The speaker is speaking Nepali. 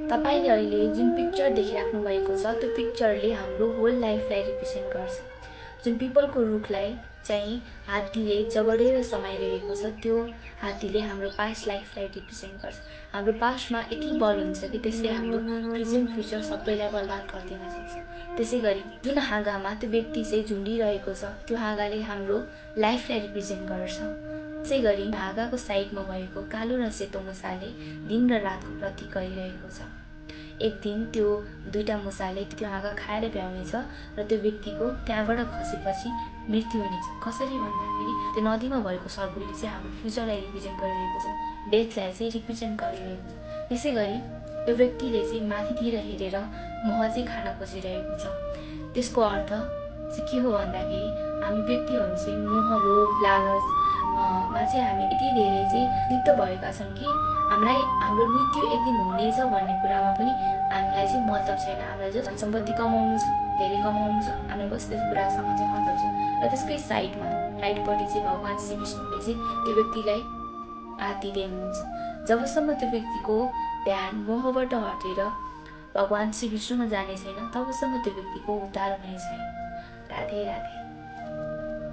तपाईले अहिले जुन पिक्चर देखिराख्नु भएको छ त्यो पिक्चरले हाम्रो होल लाइफलाई रिप्रेजेन्ट गर्छ। जुन पिपलको रुखलाई चाहिँ हात्तीले जगडेर समाइरहेको छ त्यो हात्तीले हाम्रो पास्ट लाइफलाई रिप्रेजेन्ट गर्छ। हाम्रो पास्टमा यति बल हुन्छ कि त्यसले हाम्रो प्रेजेन्ट फ्युचर सबैलाई बर्बाद गरिदिन सक्छ। त्यसैगरी जुन हाँगामा त्यो व्यक्ति चाहिँ झुन्डिरहेको छ त्यो हाँगाले हाम्रो लाइफलाई रिप्रेजेन्ट गर्छ। त्यसैगरी हाँगाको साइडमा भएको कालो र सेतो मुसाले दिन र रातको प्रतीक गरिरहेको छ। एक दिन त्यो दुईटा मुसाले त्यो हाँगा खाएर भ्याउनेछ र त्यो व्यक्तिको त्यहाँबाट खसेपछि मृत्यु हुनेछ। कसरी भन्दाखेरि त्यो नदीमा भएको सर्पले चाहिँ हाम्रो फ्युचरलाई रिप्रेजेन्ट गरिरहेको छ, डेथलाई चाहिँ रिप्रेजेन्ट गरिरहेको छ। त्यसैगरी त्यो व्यक्तिले चाहिँ माथितिर हेरेर मह चाहिँ खान खोजिरहेको छ। त्यसको अर्थ चाहिँ के हो भन्दाखेरि हामी व्यक्तिहरू चाहिँ मोह, लोभ, लालचमा चाहिँ हामी यति धेरै चाहिँ लिप्त भएका छौँ कि हामीलाई हाम्रो मृत्यु एक दिन हुनेछ भन्ने कुरामा पनि हामीलाई चाहिँ मतलब छैन। हामीलाई जस्ट सम्पत्ति कमाउनु छ, धेरै कमाउनु छ, हामीलाई बस त्यस कुरासँग चाहिँ मतलब छ। र त्यसकै साइडमा राइटपट्टि चाहिँ भगवान् श्री विष्णुले चाहिँ त्यो व्यक्तिलाई आरती दिनुहुन्छ। जबसम्म त्यो व्यक्तिको ध्यान मोहबाट हटेर भगवान् श्री विष्णुमा जाने छैन तबसम्म त्यो व्यक्तिको उद्धार हुने छैन। राधे राधे।